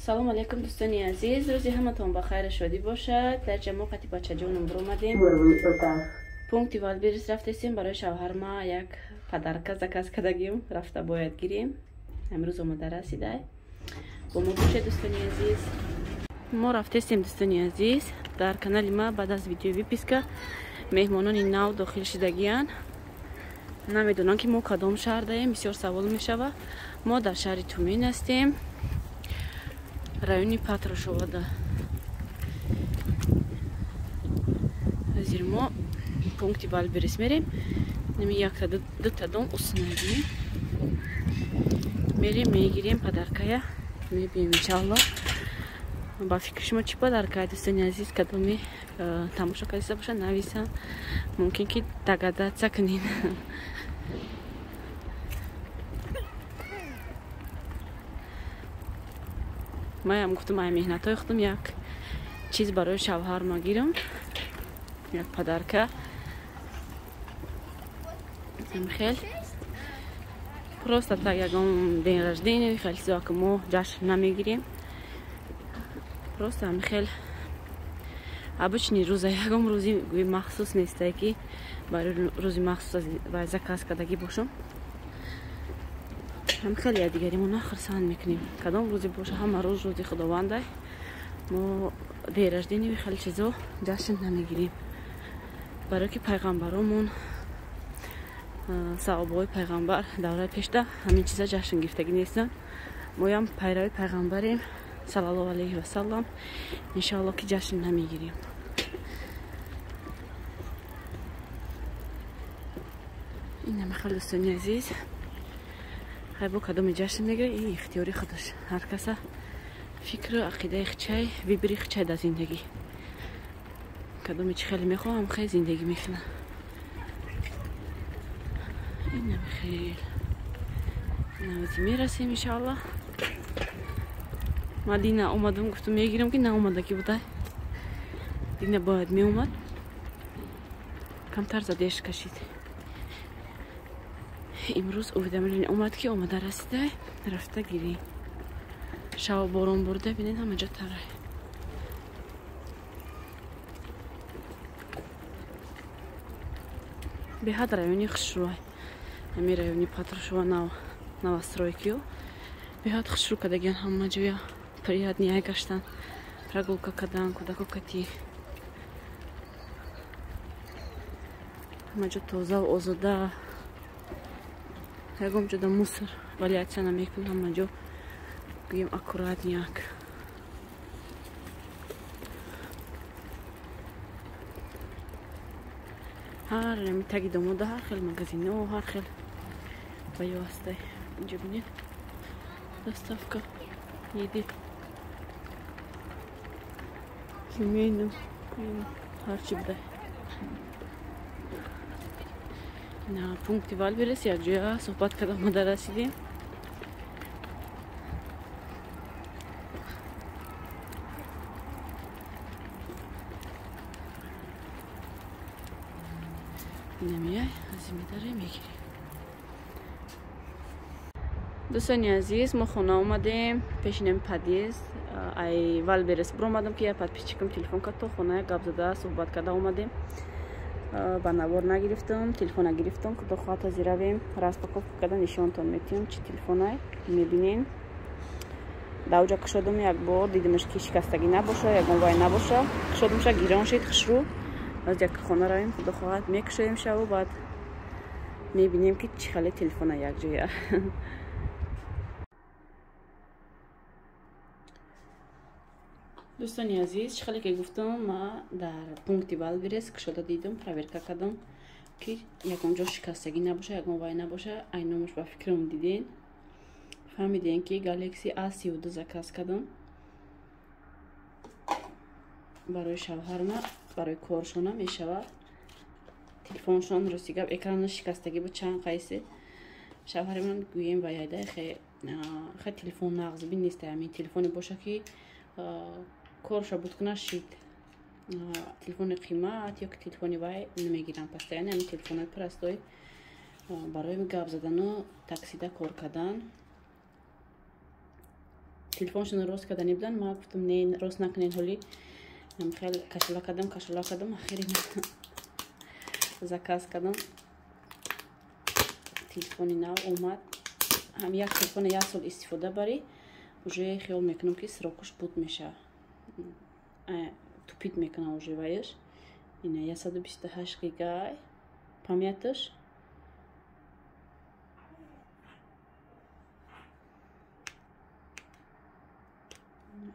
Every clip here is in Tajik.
Салом алейкум дӯстони азиз, рӯзи ҳаматон ба хайру шодӣ бошад. Дар ҷамоъ қати бачаҷонам биромадем. Пункти Валберис рафтесем, барои шавҳарма як подарка заказ кардагим, рафта бояд гирем. Амрӯз омада расидай. Бо мо бошед дӯстони азиз. Мо рафтесем дӯстони азиз. Дар канали ма баъд аз видеои выписка меҳмонони нав дохил шидагиянд. Намедонам ки мо кадом шаҳр даем, бисёр савол мешава. Мо дар шаҳри Тюмен ҳастем, райони Патрушовада. Ҳозир мо пункти Валберис мерем. Нами якта дута дом уснагӣ мерем, мегирем подаркая, мебием иншаалло. Ба фикри шумо чӣ подаркая, дӯстони азиз? Кадоми тамошо кардиста бошад, нависанд, мумкин ки догадаться кунед. Маям гуфтам, ай меҳнатҳои худам як чиз барои шавҳарма гирам, як подарка. Хел просто так ягон день рождения, хел чизо ки мо ҷашн намегирем, просто хел обычный рӯза, ягон рӯзи махсус нестай ки барои рӯзи махсус заказ кардагӣ бошам. Ҳам хеле якдигаримона хурсанд мекунем. Кадом рӯзе боша, ҳама рӯз рӯзи худовандай. Мо день рождения хеле чизо ҷашн намегирем, барое ки пайғамбаромон, саҳобаҳои пайғамбар давраи пешда ҳамин чиза ҷашн гирифтагӣ нестанд. Моям пайрави пайғамбарем саллаллоҳу алайҳи васаллам, иншоалло ки ҷашн намегирем. Инама хеле дӯстони азиз, хайбо кадоми ҷашн мегирад, ин ихтиёри худаш. Ҳар каса фикру ақидаи хичай, вибри хичай дар зиндагӣ. Кадоми чӣ хеле мехоҳам, хел зиндагӣ мекунам. Инам хел навзи мерасем иншоалло. Ма дина омадам, гуфтам мегирам ки наомадагӣ буда. Дина бояд меомад, камтар задеш кашид. Имрӯз уведомление омад ки омада расида, рафта гирем. Шав борон бурда, бинед ҳама ҷо тарай. Беҳад райони хушрӯай. Ҳамин райони Патрушова новостройкиё беҳад хушрӯ кардагиян ҳама ҷоя. Приятный гаштан, прогулка кардан, кӯдако катӣ. Ҳама ҷо тозаву озода. Ягон ҷода мусор валяться намекунад, ҳама ҷо гӯем аккуратняк. Ҳар ами таги домода ҳар хел магазино, ҳар хел баё ҳастай. Инҷо бинед, доставка еды. Семейну, ҳарчи будай. На пункти Валберес якҷоя суҳбат карда омада расидем. Намеяй, аз медаре мегирем. Дӯстони азиз, мо хона омадем, пешинем подъезд. Ай Валберес биромадам ки як подписчикам телефон кард, то хона гап зада суҳбат карда омадем. Ба навор нагирифтам, телефона гирифтам. Худо хоҳад ҳозир равем распаковка карда нишонтон метиҳам чӣ телефонай, мебинен. Давҷа кушодам як бор, дидимаш ки шикастагӣ набоша, ягон вай набоша. Кушодамша гирон шид хушрӯ. Аз як хона равем, худо хоҳад мекушоем шаву, баъд мебинем ки чӣ хеле телефона якҷоя. Дӯстони азиз, чӣ хеле ки гуфтам, ма дар пункти Валберес кушода дидам, проверка кардам ки ягон ҷо шикастагӣ набоша, ягон вай набоша. Айномаш ба фикрам диден, фаҳмидем ки Galaxy A32 заказ кардам барои шавҳарма, барои коршона мешавад. Телефоншон рости гап экранаш шикастагӣ буд чанд қайси. Шавҳари ман гӯем ваяйда хе телефон нағзбин нест, ҳамин телефоне боша ки корша буд кунад шид. Телефони қимат ё ки телефони вай намегирам постоянно, ҳамин телефонҳои простой барои гап задану таксида кор кардан. Телефоншонро рост карда небуданд. Ман гуфтам не, рост накунед ҳоли. Хел кашола кардам, кашола кардам, ахири заказ кардам. Телефони нав омад. Ҳам як телефона як сол истифода барӣ, уже хиёл мекунам ки срокаш буд мешавад. Тупит мекунам уже ваяш. Ина 128 гигай памяташ.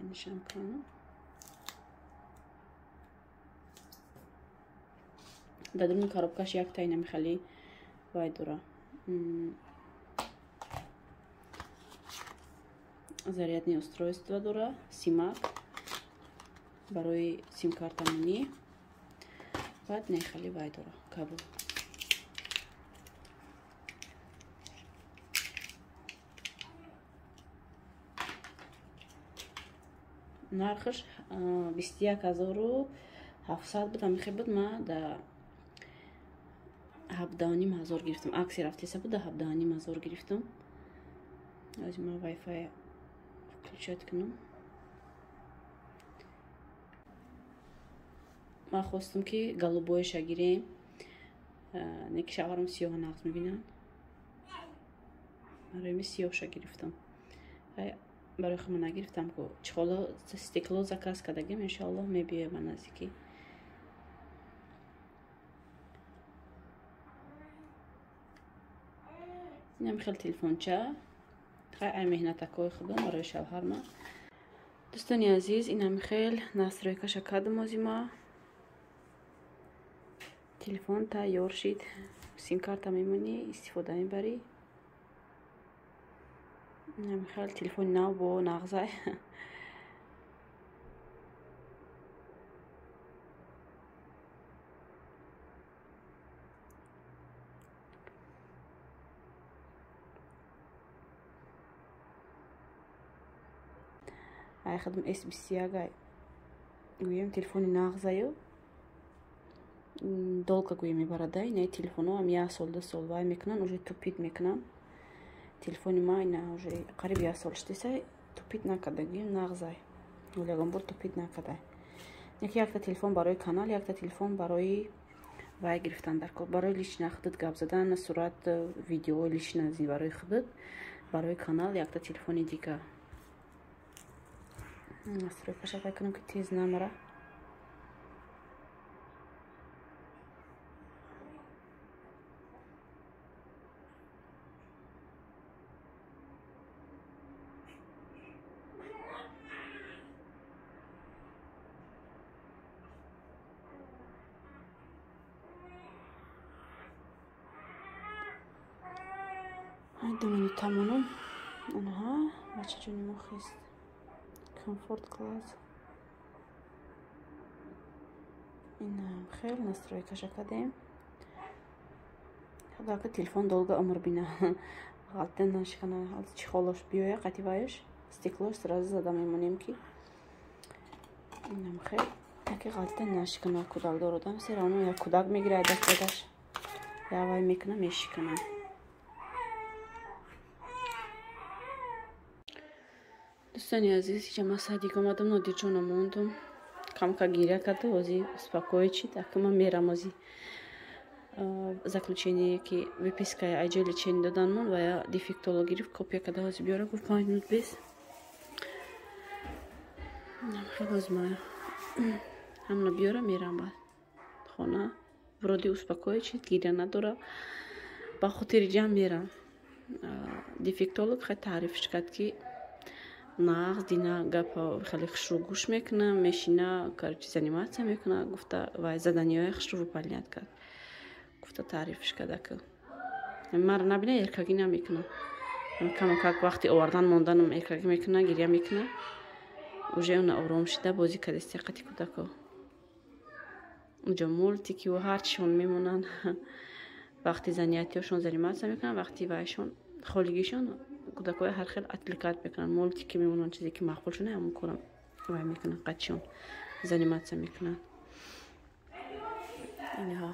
Нишон кунам. Дар даруни коробкаш як та инами хеле вай дора. Зарядное устройство дора, симак барои сим-карта мини. Баъд не хеле вай дора, кабел. Нархаш 21700 буд, ҳамихе буд, ма да 17,5 ҳазор гирифтам. Аксия рафтеса буд, да 17,5 ҳазор гирифтам. Аз ма Wi-Fi включать кунам. Ман хостам ки голубойша гирем, не ки шавҳарам сиёҳа нағз мебинанд. Барои сиёҳша гирифтам. Барои хума нагирифтам ку чехоло стекло заказ кардагим, иншоаллоҳ мебиёяд ба наздикӣ. Инам хел телефонча. Хай ай меҳнатакҳои худам барои шавҳарма. Дӯстони азиз, инам хел настройкаша кардам озима. Телефон тайёр шид. Сим-карта мемонӣ, истифода мебарӣ. Инам хел телефони нав бо нағзай. Ай хадам S21 ай. Гӯем телефони нағзаю. Долго гӯем мебарада. Инаи телефоно ҳам як сол, 2 сол вай мекунанд, уже тупит мекунанд. Телефони ма ина уже қариб як сол шудеса, тупит накарда, гӯем нағзай. Ягон бор тупит накарда. Яки якта телефон барои канал, якта телефон барои вай гирифтан дар кор, барои лично худат гап задан, сурат, видео лично барои худат, барои канал якта телефони дига. Настройкаша вай кунам ки тез намара. 2 минута монам. Анаҳа, бачаҷони мо хест. Комфорт класс. Инам хел настройкаша кардем. Худо телефон долго умр бина. Ғалтен нашикана, чехолош биёя, қативаяш, стеклош сразу зада мемонем ки. Инам хел яке ғалтен нашикана кӯдакдор одам, все равно як кӯдак мегирад дастадаш. Я вай мекуна, мешикана. Дӯстони азиз, иҷа ман садик омадам, Нодирҷона мондум. Камка гиря карду, ози успокоить шид. Ака ман мерам ози заключение ки выпискаи айҷои лечение доданмон ва я дефектолог гирифт, копия карда ози биёра, гуфт 5 минут без. Хел ози ма ҳамна биёра мерам ба хона. Вроде успокоить шид, гиря надора. Ба хотири ҷамъ мерам. Дефектолог хай таърифш кард ки нағз дина гапа хеле хушрӯ гӯш мекуна, мешина, короче, заниматься мекуна, гуфта вай заданиҳои хушрӯ выполнять кард. Гуфта таърифш карда ки маро набина эркагӣ намекуна. Камакак вақти овардан монданам эркагӣ мекуна, гиря мекуна. Уже она ором шида бозӣ кардест қати кӯдако. Уҷо мультикиву ҳарчишон мемонанд. Вақти занятияшон заниматься мекунанд, вақти вайшон холигишон кӯдакҳои ҳар хел отвлекать мекунанд, мультики мемонанд, чизе ки маъқул шуда ҳамон кора вай мекунанд, қатишон заниматься мекунанд. Инаҳа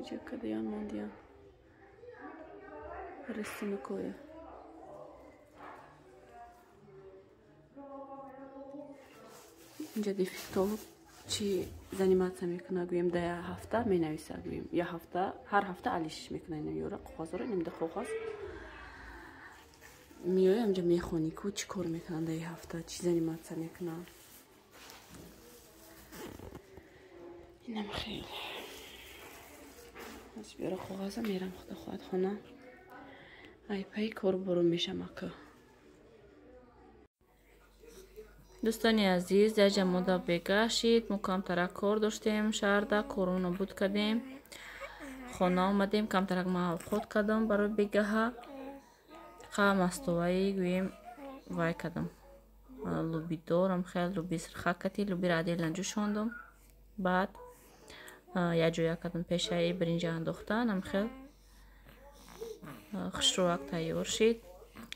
иҷа кадаян мондиян рисункоя. Инҷа дефектолог чӣ заниматься мекуна, гӯем, да я ҳафта менависа, гӯем, я ҳафта, ҳар ҳафта алиш мекуна ина ёра коғазора. Инамда коғаз меои, амҷа мехонӣ, ку чӣ кор мекунанд дар ҳафта, чӣ заниматься мекунанд. Инам хеле аз биёра коғаза мерам, худо хоҳад, хона ай паи кор бору мешам ака. Дӯстони азиз, дар ҷамода бегашид, мо камтарак кор доштем шаҳрда, корумоно буд кардем, хона омадем, камтарак ман авқот кардам барои бегаҳа, қа мастоваи гӯем вай кардам, лубидорам хел луби сирха кати, лубиро отдельно ҷӯшондум, баъд якҷоя кардам пешаи биринҷа андохтан, хел хушрӯак тайёр шид.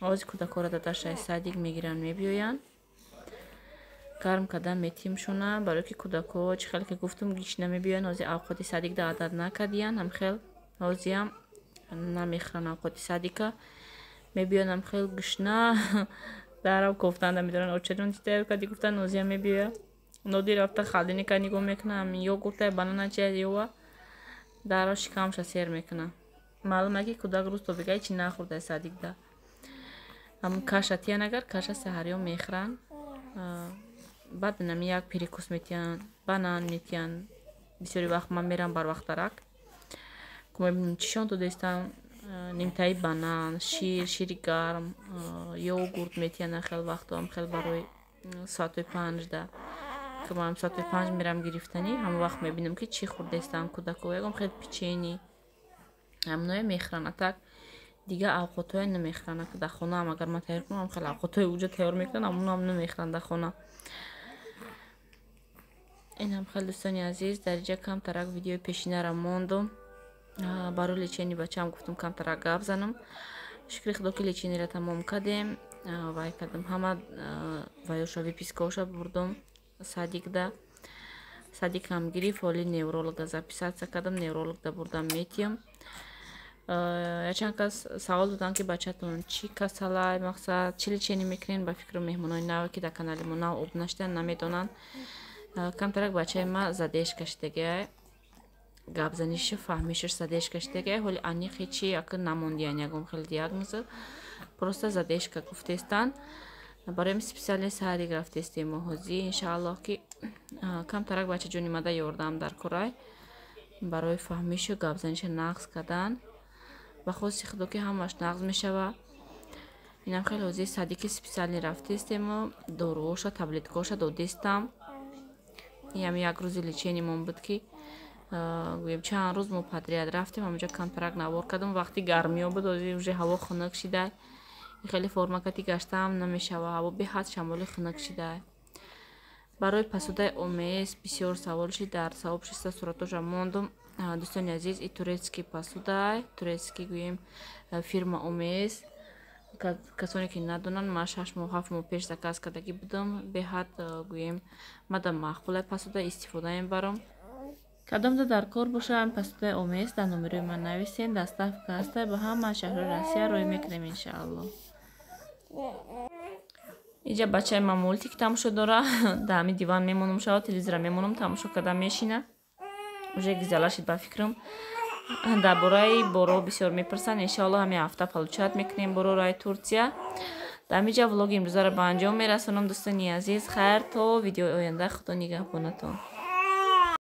Ози кӯдакҳоро дадашаи садик мегиранд, мебиёянд, гарм кардан метимшона, барое ки кӯдакҳо чӣ хеле ки гуфтум гишна мебиёянд, ҳозир авқоти садик да адад накардиянд, ҳамхел ҳозиам намехӯранд авқоти садика, мебиёянд ҳамхел гишна дарав кофтанда медоранд. Очаҷон чӣ тайёр кардӣ гуфтан, нозия мебиёя, Нодир рафта холодильника нигоҳ мекуна, ҳамин йогурта, банана чи ёва, дарав шикамша сер мекуна. Маълум е ки кӯдак рӯз то бега ҳечи нахӯрда садикда. Ҳамн каша тиян, агар каша саҳариё мехӯранд, баъд инами як перекус метиҳанд, банан метиҳанд. Бисёри вақт ман мерам барвақтарак, ку мебинам чишон додаистам, нимтаи банан, шир, шири гарм, йогурт метиҳанд хел вақтоам хел барои соатҳои 5-да. Ки ман соатҳои 5 мерам гирифтанӣ, ҳамон вақт мебинам ки чӣ хӯрдаистам кӯдако, ягон хел печени ҳаминое мехӯранд, а так дига авқотҳое намехӯранд. Дар хонаам агар ман тайёр кунам, хел авқотҳои уҷа тайёр мекунанд, ҳамоноам намехӯранд дар хона. Инам хел дӯстони азиз, дар инҷа камтарак видеои пешинара мондум. Барои лечени бачаам гуфтум камтарак гап занам. Шукри худо ки лечениро тамом кардем, вай кардам, ҳама ваёша выпискаоша бурдум садикда. Садикам гирифт, ҳоли невролога записаться кардам, неврологда бурдам метиям. Якчанд кас савол доданд ки бачатон чӣ касалай, мақсад чӣ лечение мекунед. Ба фикру меҳмонои наве ки дар канали мо нав обуна шуданд намедонанд. Камтарак бачаи ма задержка шудагиай, гапзанишу фаҳмишаш задержка шудагиай, ҳоли аниқ ҳечи яка намондиян ягон хел диагноз, просто задержка гуфтестанд. Барои специально садик рафтестем мо ҳозир, иншааллоҳ ки камтарак бачаҷони мада ёрдам дар корай барои фаҳмишу гапзаниша нағз кардан. Ба хости худо ки ҳамаш нағз мешава. Инам хеле ҳозир садики специально рафтестему, доруоша, таблеткаоша додистам. Ям як рӯзи лечениемон буд ки гӯем чанд рӯз мо подряд рафтем, ҳамонҷо камтарак навор кардам. Вақти гармиё буд, ҳозир уже ҳаво хунук шидай, хеле формакати гаштаам намешава, ҳаво беҳад шамоли хунук шидай. Барои посудаи ОМС бисёр савол шид, дар сообщество суратоша мондум. Дӯстони азиз, и турецкий посудай, турецкий гӯем фирма ОМС. Касоне ки надонанд, ман 6 моҳ 7 моҳ пеш заказ кардагӣ будам, беҳад гӯем мада маъқулай посуда, истифода мебарам. Кадомда дар кор бошам посудаи ОМС дар номерои ман нависен, доставка ҳастай, ба ҳама шаҳрҳои Россия роҳӣ мекунем иншааллоҳ. Инҷа бачаи ман мультик тамошо дора, дар ҳамин диван мемонам, шава телевизора мемонам, тамошо карда мешина. Уже гизала шид ба фикрам. Дар бораи боро бисёр мепурсанд, иншааллоҳ ҳамин ҳафта получать мекунем борораи Турсия. Дар ҳамин ҷа влоги имрӯзаро ба анҷом мерасонам дӯстони азиз. Хайр то видеои оянда, худо нигаҳбонатон.